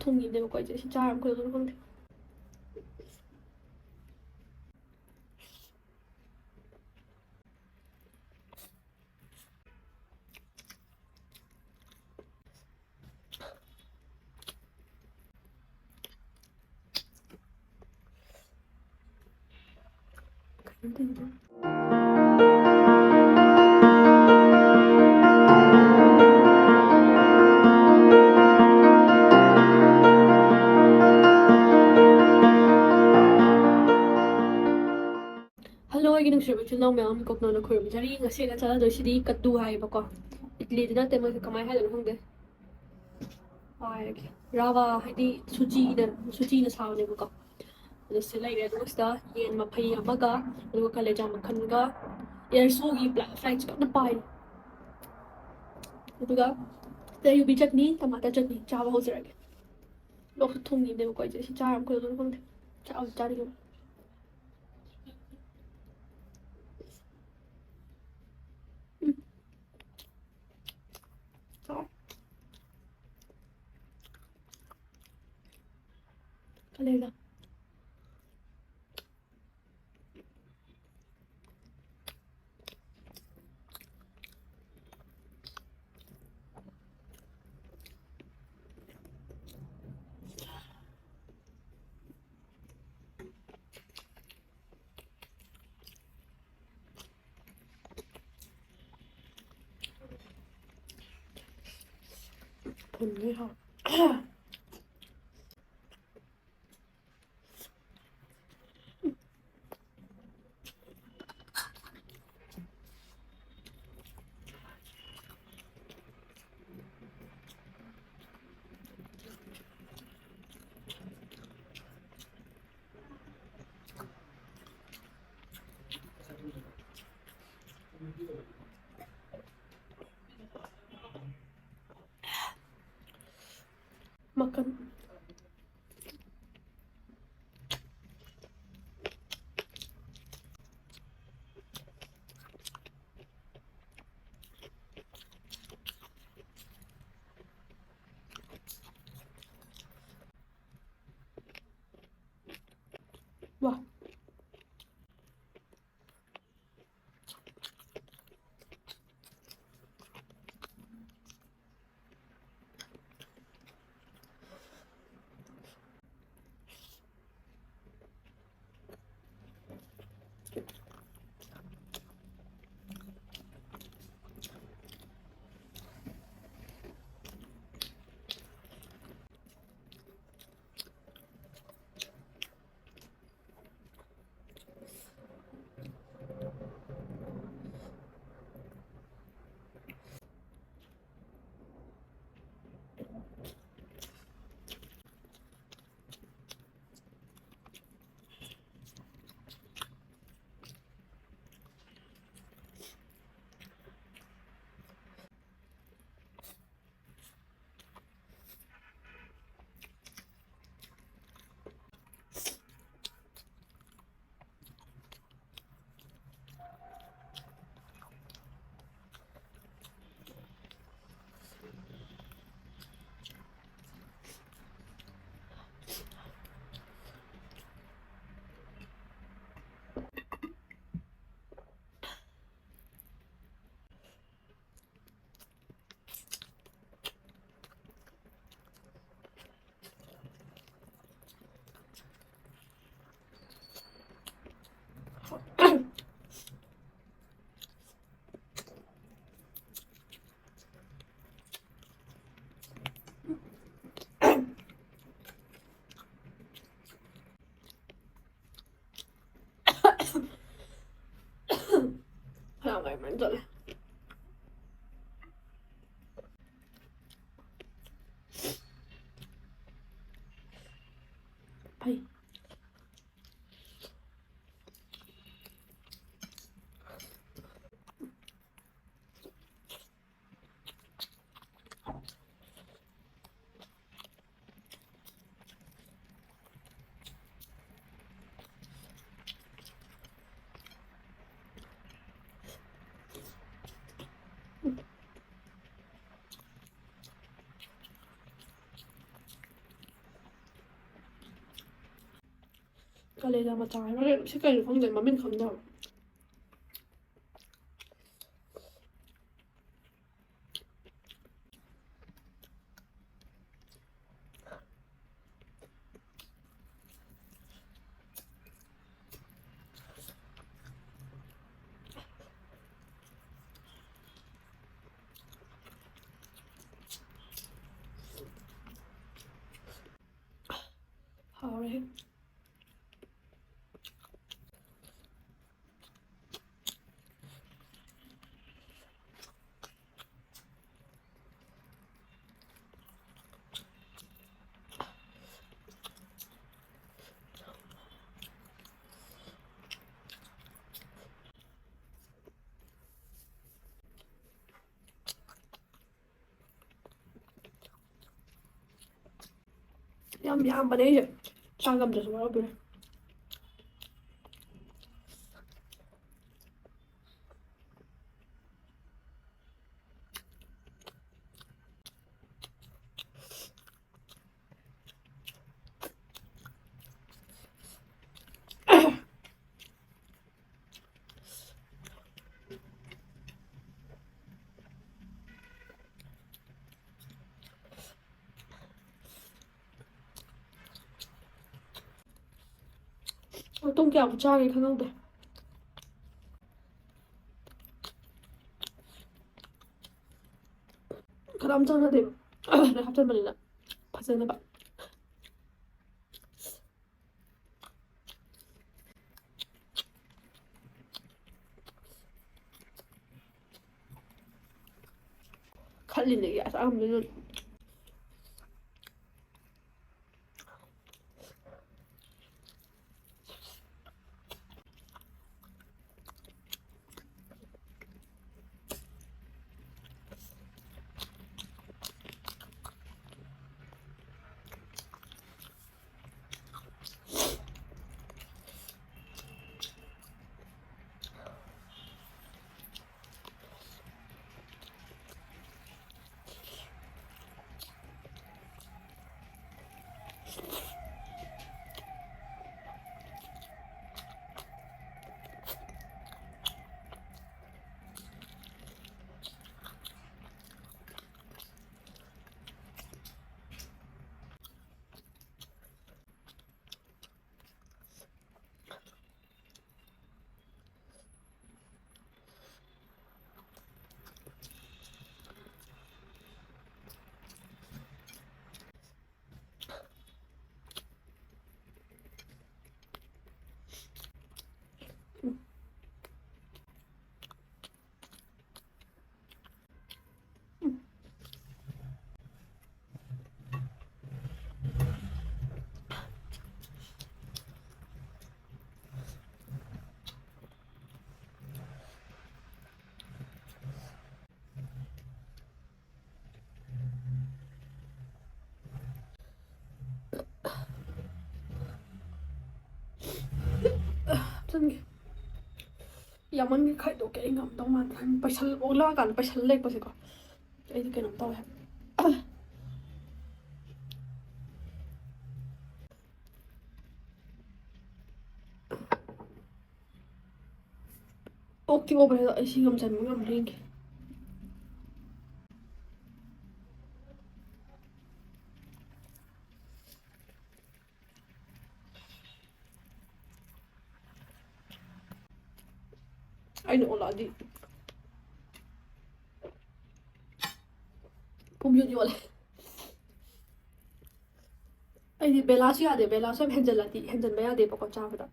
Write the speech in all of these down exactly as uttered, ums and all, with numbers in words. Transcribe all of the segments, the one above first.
ꯊꯣꯡꯉꯤꯅꯦꯕꯀꯣ ꯑꯩꯁꯦ꯫ ꯁꯤ ꯆꯥꯔ ꯈꯣꯠꯂꯒ ꯈꯪꯗꯦ꯫ ꯍꯜꯂꯣ, ꯑꯩꯒꯤ ꯅꯨꯡꯁꯤꯔꯕ ꯏꯆꯤꯜ ꯏꯅꯥꯎ ꯃꯌꯥꯝ, ꯀꯣꯛꯅꯣꯅ ꯈꯨꯔꯨꯝꯖꯔꯤ꯫ ꯉꯁꯤ ꯑꯩꯅ ꯆꯥꯟꯅꯗꯣꯏꯁꯤꯗꯤ ꯀꯠꯇꯨ ꯍꯥꯏꯌꯦꯕꯀꯣ꯫ ꯏꯗꯂꯤꯗꯤ ꯅꯠꯇꯦ, ꯃꯣꯏꯁꯦ ꯀꯃꯥꯏꯅ ꯍꯥꯏꯗꯣꯏꯅꯣ ꯈꯪꯗꯦ꯫ ꯍꯥꯏꯔꯒꯦ꯫ ꯔꯥꯋꯥ ꯍꯥꯏꯗꯤ ꯁꯨꯖꯤꯅ, ꯁꯨꯖꯤꯅ ꯁꯥꯕꯅꯦꯕꯀꯣ꯫ ꯑꯗꯨ ꯁꯤ ꯂꯩꯔꯦ꯫ ꯑꯗꯨꯒ ꯁꯤꯗ ꯌꯦꯟ ꯃꯐꯩ ꯑꯃꯒ, ꯑꯗꯨꯒ ꯀꯂꯦꯖꯥ ꯃꯈꯜꯒ, ꯑꯦꯔꯁꯣꯒꯤ ꯕ꯭ꯂꯦꯛ ꯐ꯭ꯂꯥꯏꯠꯁꯨ ꯀꯟꯅ ꯄꯥꯏ꯫ ꯑꯗꯨꯒ ꯁꯤꯗ ꯌꯨꯕꯤ ꯆꯠꯅꯤ, ꯇꯃꯥꯇꯔ ꯆꯠꯅꯤ꯫ ꯆꯥꯕ ꯍꯧꯖꯔꯒꯦ꯫ ꯂꯣꯛꯁꯨ ꯊꯨꯡꯉꯤꯅꯦꯕꯀꯣ ꯑꯩꯁꯦ꯫ ꯁꯤ ꯆꯥꯔ ꯑꯃꯨꯛ ꯀꯩꯗꯧꯗꯣꯏꯅꯣ ꯈꯪꯗꯦ꯫ ꯆꯥꯕ ꯆꯥꯅꯤꯡꯉꯦ꯫ ꯎꯝ꯫ ꯆꯥꯎ꯫ ꯀꯂꯦꯖꯥ꯫ ꯐꯨꯜꯂꯤ ꯍꯥꯎ꯫ ꯃꯀꯟ꯫ ꯋꯥ꯫ ꯈꯅꯥꯎ ꯅꯥꯏ ꯃꯅꯨꯡ ꯆꯠꯂꯦ꯫ ꯐꯩ꯫ ꯀꯂꯦꯖꯥ ꯃꯆꯥ ꯍꯥꯏꯕ꯭ꯔꯥ ꯀꯩꯅꯣ? ꯁꯤ ꯀꯩꯅꯣ ꯈꯪꯗꯦ, ꯃꯃꯤꯡ ꯈꯪꯗꯕ꯫ ꯍꯥꯎꯔꯦ꯫ ꯌꯥꯝ ꯌꯥꯝꯕꯅꯦ ꯑꯩꯁꯦ꯫ ꯆꯥ ꯉꯝꯗ꯭ꯔꯁꯨ ꯋꯥꯔꯧꯕꯤꯔꯣꯏ꯫ ꯃꯇꯨꯡ ꯀꯌꯥꯃꯨꯛ ꯆꯥꯒꯦ ꯈꯪꯍꯧꯗꯦ꯫ ꯈꯔ ꯑꯃ ꯆꯪꯅꯗꯦꯕ꯫ ꯂꯣꯏ ꯍꯥꯞꯆꯟꯕꯅꯤꯅ ꯐꯖꯅꯕ꯫ ꯈꯜꯂꯤꯅꯦ, ꯒ꯭ꯌꯥꯁ ꯑꯍꯟꯕꯗꯨ꯫ ꯂꯦꯃꯟꯒꯤ ꯈꯥꯏꯗꯣꯛꯀꯦ꯫ ꯑꯩ ꯉꯝꯗꯧ ꯃꯥꯟꯗꯦ꯫ ꯄꯩꯁꯜ ꯑꯣꯛꯂꯛꯑꯀꯥꯟꯗ ꯄꯩꯁꯜ ꯂꯩꯔꯛꯄꯁꯦꯀꯣ꯫ ꯑꯩꯗꯤ ꯀꯩꯅꯣꯝ ꯇꯧꯋꯦ ꯍꯥꯏꯕ꯫ ꯑꯣꯛꯇꯤ ꯑꯣꯛꯄꯅꯦ ꯑꯗꯣ ꯑꯩ ꯁꯤ ꯉꯝꯁꯟꯕ ꯉꯝꯕ꯭ꯔꯥ ꯌꯦꯡꯒꯦ꯫ ꯑꯩꯅ ꯑꯣꯜꯂꯛꯑꯗꯤ ꯄꯨꯝꯌꯣꯠ ꯌꯣꯠꯂꯦ꯫ ꯑꯩꯗꯤ ꯕꯦꯂꯥꯁꯨ ꯌꯥꯗꯦ꯫ ꯕꯦꯂꯥꯁꯨ ꯌꯥꯝ ꯍꯦꯟꯖꯜꯂꯗꯤ, ꯍꯦꯟꯖꯟꯕ ꯌꯥꯗꯦꯕꯀꯣ ꯆꯥꯕꯗ꯫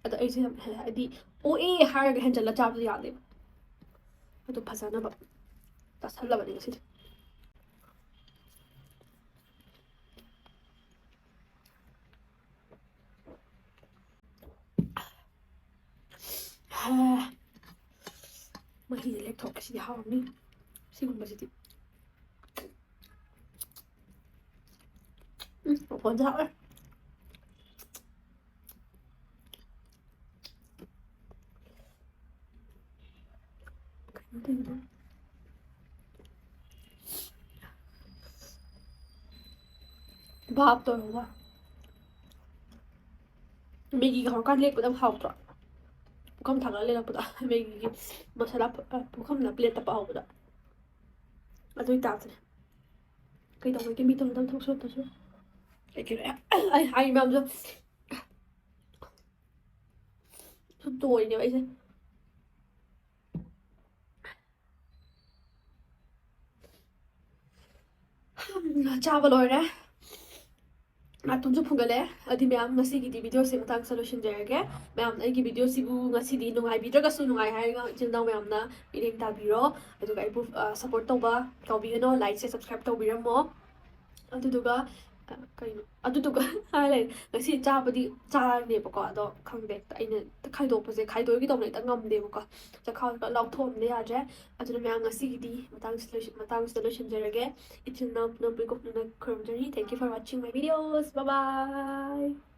ꯑꯗꯣ ꯑꯩꯁꯦ ꯌꯥꯝ ꯍꯦ-, ꯍꯥꯏꯗꯤ ꯑꯣꯛꯑꯦ ꯍꯥꯏꯔꯒ ꯍꯦꯟꯖꯜꯂ ꯆꯥꯕꯗꯤ ꯌꯥꯗꯦꯕ꯫ ꯑꯗꯨ ꯐꯖꯅꯕ ꯆꯥꯁꯜꯂꯕꯅꯤ ꯉꯁꯤꯗꯤ꯫ ꯍꯥ, ꯃꯍꯤꯁꯦ ꯂꯦꯛꯊꯣꯛꯀꯦ꯫ ꯁꯤꯗꯤ ꯍꯥꯎꯔꯅꯤ꯫ ꯁꯤꯒꯨꯝꯕꯁꯤꯗꯤ꯫ ꯎꯝ, ꯃꯈꯣꯟꯁꯦ ꯍꯥꯎꯋꯦ꯫ ꯀꯩꯅꯣ ꯇꯧꯔꯤꯗꯣ? ꯚꯥꯞ ꯇꯧꯔꯒ ꯃꯦꯒꯤꯒ ꯍꯧꯔꯀꯥꯟꯗ ꯂꯦꯛꯄꯗ ꯌꯥꯝ ꯍꯥꯎꯇ꯭ꯔꯣ? ꯄꯨꯈꯝ ꯊꯥꯡꯒꯠꯂ ꯂꯦꯜꯂꯛꯄꯗ ꯃꯦꯒꯤꯒꯤ ꯃꯁꯥꯂꯥ ꯄꯨ-, ꯑ, ꯄꯨꯈꯝꯅ ꯄ꯭ꯂꯦꯠꯇ ꯄꯥꯎꯕꯗ꯫ ꯑꯗꯨꯏ ꯇꯥꯏꯞꯇꯅꯦ꯫ ꯀꯩꯗꯧꯕꯒꯤ ꯃꯤꯇꯣꯝ ꯇꯝ ꯊꯣꯛ ꯁꯣꯠꯇꯁꯨ? ꯑꯩ ꯀꯩꯅꯣ, ꯑꯩ ꯍꯥꯏ ꯃꯌꯥꯝꯗꯣ ꯁꯨꯝ ꯇꯣꯏꯅꯦꯕ ꯑꯩꯁꯦ꯫ ꯆꯥꯕ ꯂꯣꯏꯔꯦ꯫ ꯅꯥꯇꯣꯟꯁꯨ ꯐꯨꯟꯒꯠꯂꯦ꯫ ꯑꯗꯨꯗꯤ ꯃꯌꯥꯝ, ꯉꯁꯤꯒꯤꯗꯤ ꯚꯤꯗꯤꯑꯣꯁꯦ ꯃꯇꯥꯡꯁꯤꯗ ꯂꯣꯏꯁꯤꯟꯖꯔꯒꯦ꯫ ꯃꯌꯥꯝꯅ ꯑꯩꯒꯤ ꯚꯤꯗꯤꯑꯣꯁꯤꯕꯨ ꯉꯁꯤꯗꯤ ꯅꯨꯡꯉꯥꯏꯕꯤꯗ꯭ꯔꯒꯁꯨ ꯅꯨꯡꯉꯥꯏ ꯍꯥꯏꯔꯒ ꯏꯆꯤꯜ ꯏꯅꯥꯎ ꯃꯌꯥꯝꯅ ꯃꯤꯠꯌꯦꯡ ꯇꯥꯕꯤꯔꯣ꯫ ꯑꯗꯨꯒ ꯑꯩꯕꯨ, ꯑ, ꯁꯞꯄꯣꯔꯠ ꯇꯧꯕ ꯀꯥꯎꯕꯤꯒꯅꯣ꯫ ꯂꯥꯏꯛꯁꯦ ꯁꯕꯁꯀ꯭ꯔꯥꯏꯕ ꯇꯧꯕꯤꯔꯝꯃꯣ꯫ ꯑꯗꯨꯗꯨꯒ, ꯑ, ꯀꯩꯅꯣ, ꯑꯗꯨꯗꯨꯒ ꯍꯥꯏ ꯂꯩꯔꯦ꯫ ꯉꯁꯤ ꯆꯥꯕꯗꯤ ꯆꯥꯔꯅꯦꯕꯀꯣ, ꯑꯗꯣ ꯈꯪꯗꯦ, ꯑꯩꯅ ꯈꯥꯏꯗꯣꯛꯄꯁꯦ, ꯈꯥꯏꯗꯣꯛꯑꯒꯦ ꯇꯧꯕꯅꯦ, ꯍꯦꯛꯇ ꯉꯝꯗꯦꯕꯀꯣ꯫ ꯆꯈꯥꯎ ꯍꯦꯛꯇ ꯂꯥꯎꯊꯣꯛꯑꯝꯗ ꯌꯥꯗ꯭ꯔꯦ꯫ ꯑꯗꯨꯅ ꯃꯌꯥꯝ, ꯉꯁꯤꯒꯤꯗꯤ ꯃꯇꯥꯡꯁꯤꯗ ꯂꯣꯏꯁꯤ-, ꯃꯇꯥꯡꯁꯤꯗ ꯂꯣꯏꯁꯤꯟꯖꯔꯒꯦ꯫ ꯏꯆꯤꯜ ꯏꯅꯥꯎ ꯄꯨꯝꯅꯃꯛꯄꯨ ꯏꯀꯣꯛ ꯄꯨꯛꯅꯤꯡꯅ ꯈꯨꯔꯨꯝꯖꯔꯤ꯫ Thank you for watching my videos. Bye bye.